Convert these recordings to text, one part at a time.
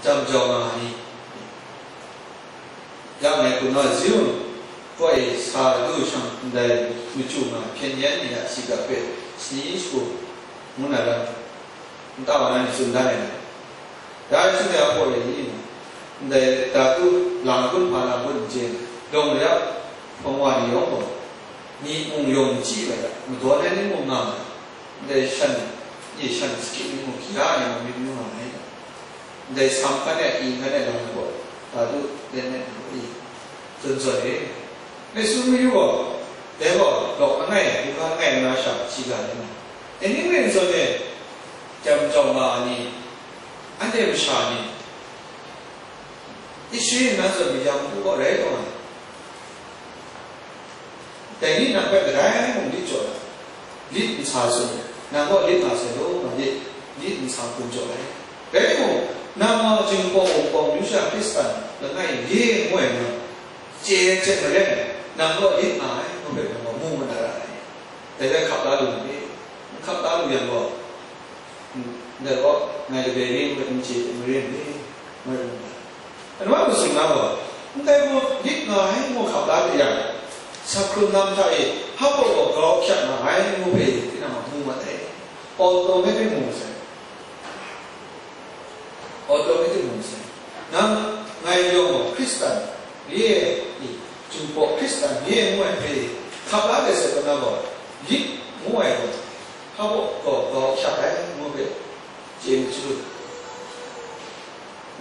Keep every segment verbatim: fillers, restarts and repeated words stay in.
Jam jau nga ai ni, ya ngai hku na Ziun kaw e sa du shang ndai machyu nga hpyen yan ni a shiga hpe shani shagu ngu na lam, nta wa na ni tsun dan ai. Dai shing de a hpaw e ni, ndai datu lang gun hpa lang gun n chye, dawng rap hpawng wa ni yawng gaw, ni mung yawng n chyi ai, madawn ai ni mung nga ai, ndai shan, ye shan sakit ni mung hkya ai ni mung myit nu nga ai. Ndai sam hkan e, i hkan e lam gaw, datu let let na i, zawn zawn e. Dai tsun mayu gaw, dai gaw lawk langai, hkungga langai na sha, shiga ni ma. Dai ni rin zawn e, jam jau nga ai ni, anhte masha ni, Israel na zawn mayam hku gaw rai taw ai. Dai ni nang hpe kadai mung lit jaw ai, lit nsa tsun ai, nang gaw lit nga sai law, nga lit, lit nsa hkun jaw ai. Rai timung, nang a Jinghpaw Wunpawng myu sha Hkristan langai ye ngu ai nang, chye ai hte maren, nang gaw lit nga ai, ngu hpe nang gaw mu mana ra ai. Dai rai hkap la lu myit, n hkap la lu yang gaw, ndai gaw, ngai lade ni n chye hte maren ni, ngai ru nga ai. Anwa masum na gaw, ndai gaw lit nga ai ngu hkap la de yang, sa hkrun nam hta e, hpa gaw grau hkyak nga ai ngu hpe tinang a mu mat ai. Automatic mu sai. Automatic mu sai. Nang ngai yawng gaw Hkristan re ai, Jinghpaw Hkristan re ai ngu ai hpe hkap la de sai gaw, na gaw, lit ngu ai gaw, hpa gaw grau hkyak ai ngu hpe chye machyu.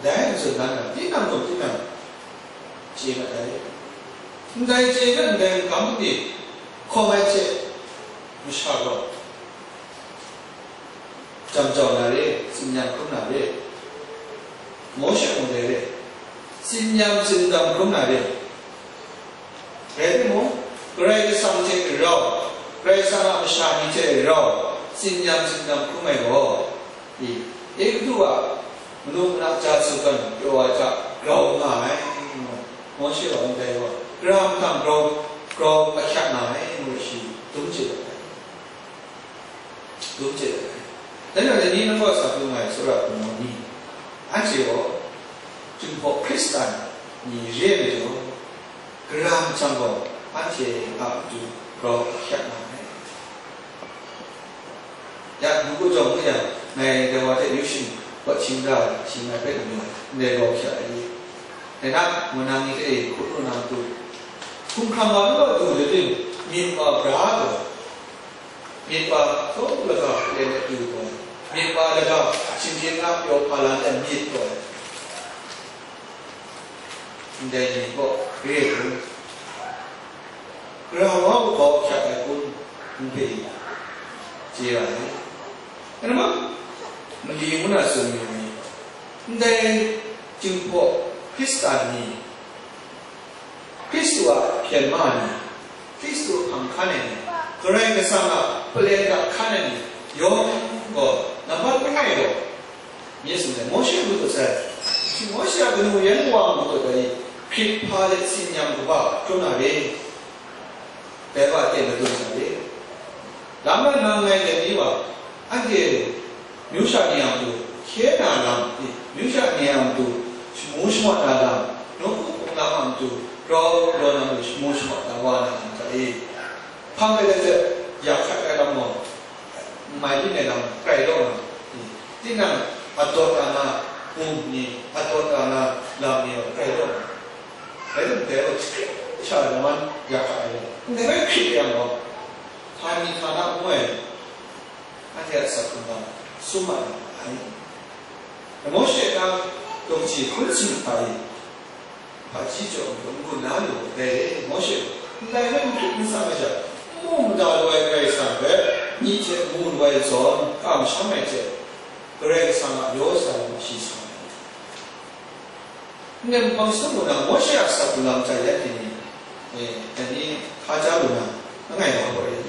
Dai ntsun dan na, tinang gaw tinang chye mat ai. Ndai chye mat ndai n-, kam ni hkawm ai hte masha gaw jam jau na re, tsin-yam hkrum na re, Mawshe mung dai re, tsin-yam tsindam hkrum na re. Rai timung, Karai Kasang hte rau, Karai Kasang a masha ni hte rau, tsin-yam tsindam hkrum ai gaw, i, Egutu a manu mana ja su kan pyaw ai hta grau nga ai, ngu, Mawshe gaw ndai gaw, gara mahtang grau, grau ahkyak nga ai, ngu shi dum chye dat ai. Dum chye dat ai. Dai na, dai ni nang gaw sa pru nga ai tsawra hpung ni, anhte gaw Jinghpaw Hkristan ni re ai majaw, gara machang gaw anhte a matu grau ahkyak nga ai. Ya, ngu jawng ngu yang, ngai dai wa hte yu shing, wat shing ra, shing ai hpe n-, ndai gaw hkyak ai. Dai na, ngu nang ni hte hkut lu na matu, hkumhkrang wa lu wa du, myit wa bra gaw, myit wa htaw laga pyen ai pyu gaw, myit wa laga, shinggyim a pyaw hpa la ai myit gaw, ndai ni gaw re ai kun, gara wa gaw hkyak ai kun, n hpe chye ra ai. Ngai na ma, mali ngu na tsun yu ai, ndai Jinghpaw Hkristan ni, Hkristu a hpyen ma ni, Hkristu a hpang hkan ai ni, Karai Kasang a palen hta hkan ai ni yawng gaw, nambat langai gaw, myit sum ai, Mawshe ngu dut sai, shi Mawshe a kanu yan wa ngu dut ai, hkrit hpa let tsin-yam kaba hkrum na re, dai wa aten madun sa re. Lam nang ngai dai ni wa, anhte myu sha ni a matu hkye na lam, myu sha ni a matu shamu shamat na lam, nawku hpung lam a matu grau grau na matu shamu shamat na wa na lam hta e, hpang ai hte ya hkrat ai lam gaw, n mai byin ai lam grai law na, tinang adawt a na bum ni, adawt a na lam ni gaw grai law na, rai timung, dai gaw hkrit sha ai lam ya hkrat ai gaw, ndai bai hkrit yang gaw, htani htana ngu ai, anhte a asak hkungga sum mat na ai. Mawshe a dawng chye hkun sing hta e, hpaji jaw n-gun na lu ai, dai e, Mawshe, ndai hpe n hkrit n tsang ai hte, n mu mada lu ai Karai Kasang hpe, myi hte mu lu ai zawn, kamsham ai hte, Karai Kasang a yaw sa ai gaw shi sa ai. N-, nang hpang sum u na, Mawshe a asak hkungga lam chya ya hte ni, e, dai ni hka ja lu na, langai wa gaw rai.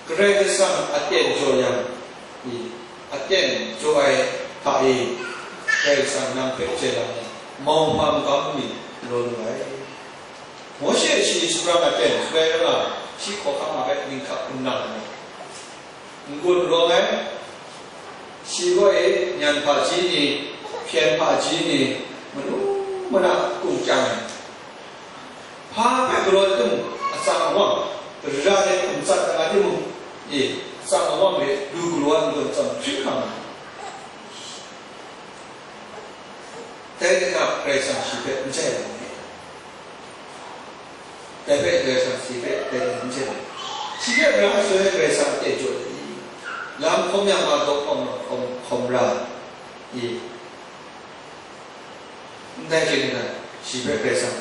Karai Kasang aten jaw yang, i, aten jaw ai hta e, Karai Kasang nang hpe chye lam ai mauhpa magam mi rawt lu ai. Mawshe shi shapran aten shaloi rau nga, shi hkawhkam a hpe ninghkap n nang ai. N-gun rawng ai, shi gaw e nyan hpaji ni, Hpyen hpaji ni manu mana kung chyang ai. Hpa hpe galaw ai timung, atsam awang, ra ai hkum tsat ai timung, e, atsam awang re lu galaw ai ntawm tsam hpring hkam ai. Dai rai nna, Karai Kasang shi hpe n jai ai. Dai hpe Karai Kasang shi hpe dai ni n chye ai. Shi hpe ra ai shaloi Karai Kasang a ten jaw ai. Lam hkawm yang ma daw hkawm, hkawm, hkawm ra ai. Ndai hte mung, shi hpe Karai Kasang,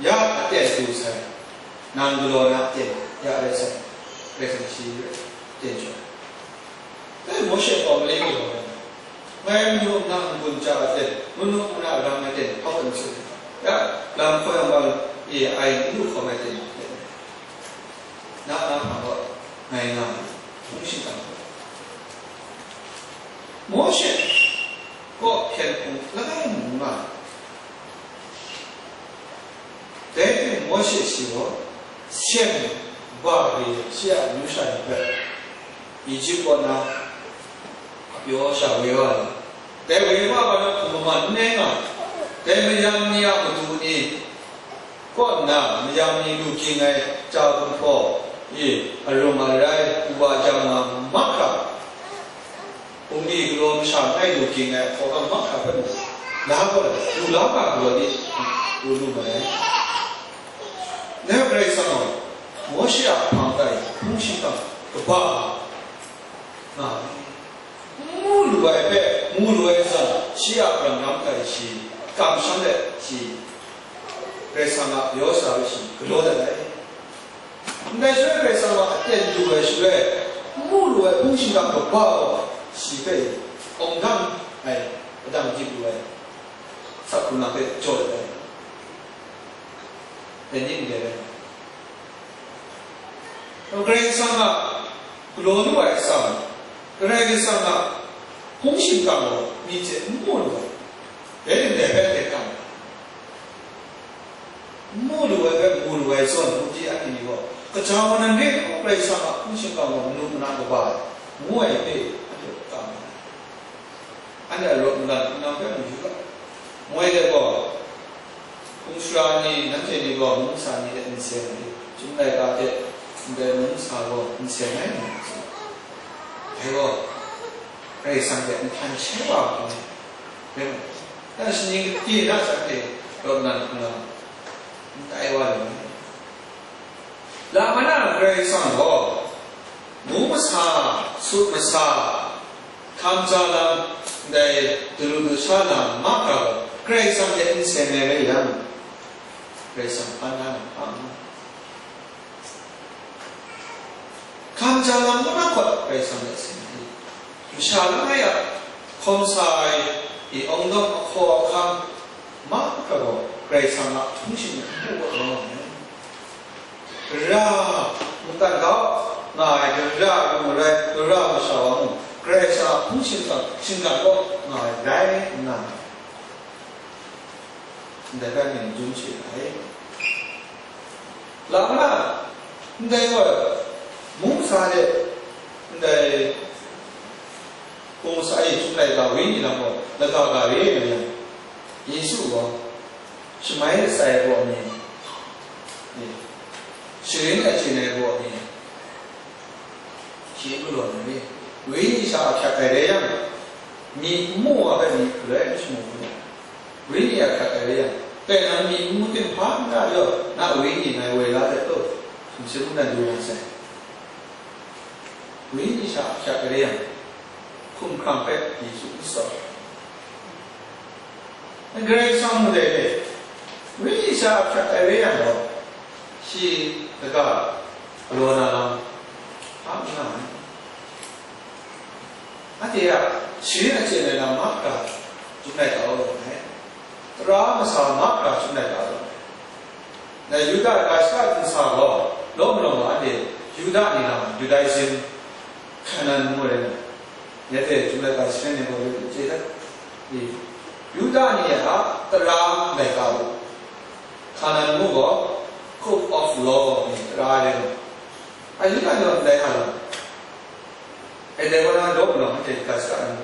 ya aten du sai, nang galaw na aten, ya rai sai, Karai Kasang shi hpe ten jaw ai. Dai Mawshe gaw malai galaw ai. Ngai manu nna n-gun ja ai hte, manu nna rang ai hte, hkau n tsun ai. Ya, lam hkawm yang gaw, e, ai n lu hkawm ai hte, na, na hpang gaw, ngai nga ai, hpung shingkang gaw. Mawshe gaw hpyen hpung langai mung nga ai. Dai hte Mawshe shi gaw, Shem ba re shi a amyu sha ni hpe, Egutu kaw na, a pyaw sha woi wa ai. Dai woi wa ai wa na hkum maman n rai nga ai. Dai mayam ni a matu ni kaw nna, mayam ni lu ging ai ja gumhpraw, i, arum arai, u wa jang wa mahkra, bungli galaw masha langai lu ging ai hkawhkam mahkra hpe mung, la gaw, lu la ga galaw ni, lu lu ma ai. Ngai Karai Kasang gaw, Mawshe a hpang tai hpung shingkang kaba nga ai. N mu lu ai hpe mu lu ai zawn, shi a rang lam hta e shi kamsham let shi, Karai Kasang a pyaw sa ai shi galaw dat ai. Ndai shaloi Karai Kasang a aten lu ai shaloi, n mu lu ai hpung shingkang kaba gaw shi hpe awng dang ai, adang dip lu ai, sak hkrung na hpe jaw dat ai. Dai ni ndai rai. Karai Kasang a galaw lu ai atsam, Karai Kasang a hpung shingkang gaw myi hte n mu lu ai, dai ning dai hpe hkye hkrang ai. N mu lu ai hpe mu lu ai zawn, mungdi anhte ni gaw, kaja wa nan re ai Karai Kasang a hpung shingkang gaw manu mana kaba ai, ngu ai hpe anhte hkam ai. Anhte a rawt malan hpunau hpe mu yu ga. Moi de gaw, hpung sara ni, nanhte ni gaw mung masa ni hte n seng ai, Chyum laika hte ndai mung masa gaw n seng ai, nga ai. Dai gaw, Karai Kasang hte nhtan shai wa ai hpung rai nna, dan shaning kade na shanhte rawt malan hpunau n tai wa lu ai. Lam ana Karai Kasang gaw, mung masa, sut masa, hkam ja lam, ndai daru dasha lam mahkra gaw, Karai Kasang hte n seng ai rai yang, Karai Kasang hpan da na hpa n nga. Hkam ja lam mahkra hkawt Karai Kasang hte seng ai. Masha langai a hkawm sa ai, i awng dawng ahkaw ahkang mahkra gaw, Karai Kasang a hpung shingkang n mu gaw rawng ai. Gara, mungkan kau nga ai gara mung rai, gara masha wa mung, Karai Kasang a hpung shingkang, shingkang kaw nga ai rai nna, ndai hpe myit n dum hte ai. Lam na, ndai gaw, mung sa de, ndai, hpung sa e Chyum laika Wenyi lam gaw, lata ga re ai yang, Yesu gaw, shamai shatsai ai baw ni, sharin achyin ai baw ni, shi galaw na re, Wenyi sha ahkyak ai rai yang, myi n mu wa hpe myi galoi n shamu ai. Wenyi ahkyak ai rai yang, kaina myi n mu ting hpa n ra yaw, na Wenyi ngai woi la let law, sumsing mung na du na sai. Wenyi sha ahkyak ai rai yang, hkumhkrang hpe Yesu n tsawp ai. Karai Kasang ndai e, Wenyi sha ahkyak ai rai yang gaw, shi kaga galaw na lam hpa n nga ai. Anhte a sharin achyin ai lam mahkra chyum laika rawng ai, tara masa mahkra chyum laika rawng ai. Dai Yuda ga shaka ntsa gaw, law malawng wa anhte Yuda ni lam, Judaism, Kanan ngu ai rai nna, ya hte chyum laika sharin ni gaw yu n chye dat. I, Yuda ni a tara laika gaw, Kanan ngu gaw, Court of Law ni tara ai rai nna, a Yuda ni gaw ndai nga lam. Dai gaw na, law malawng anhte ga shaka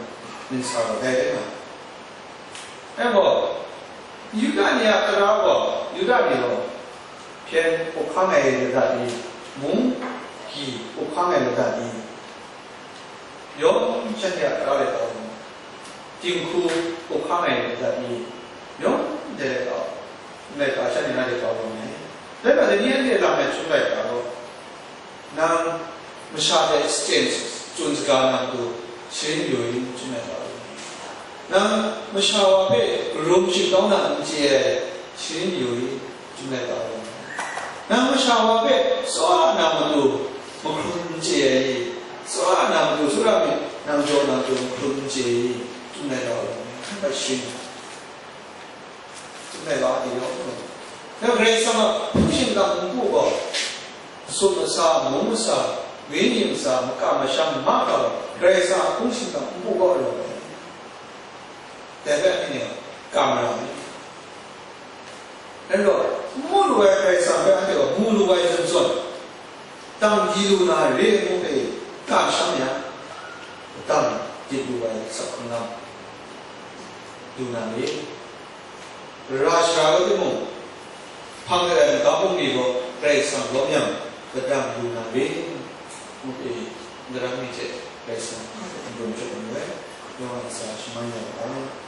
ntsa gaw dai rai nga. Rai gaw, Yuda ni a tara gaw, Yuda ni gaw hpyen hkawhkang ai ladat ni, mung gyi hkawhkang ai ladat ni, yawng shanhte a tara lai kau, dinghku hkawhkang ai ladat ni, yawng dai lai kau, laika shanhte na dai kau lu ai. Dai hta ni anhte lam ai htum laika gaw, nang masha hte shachyen tsun saga na matu, sharin yu i, chyum ai kau lu ai. Nang masha wa hpe karum shingtawng na n chye ai, sharin yu i, chyum ai kau lu ai. Nang masha wa hpe tsawra na matu, mahkrum n chye ai i, tsawra na matu, tsawra myit nang jaw na matu, mahkrum n chye ai i, chyum ai kau lu ai. Hkan hkrat sharin ai. Chyum ai ga ni yawng gaw, Karai Kasang a hpung shingkang npu gaw, sum masa, mung masa, wenyi masa, makam masham ma gaw, Karai Kasang a hpung shingkang npu gaw lu ai. Dai hpe anhte ni kam ra ai. Rai gaw, mu lu ai Karai Kasang hpe anhte gaw mu lu ai zawn zawn, dang di lu na re ngu hpe kamsham yang, dang di lu ai asak hkungga lu na re. Ra shara rai timung, hpang de ai magam bungli gaw Karai Kasang lawm yang, kadang lu na re, ngu hpe, ndarang ni hte Karai Kasang n-gun chyawm lu ai, yawng a ntsa shaman ya ai.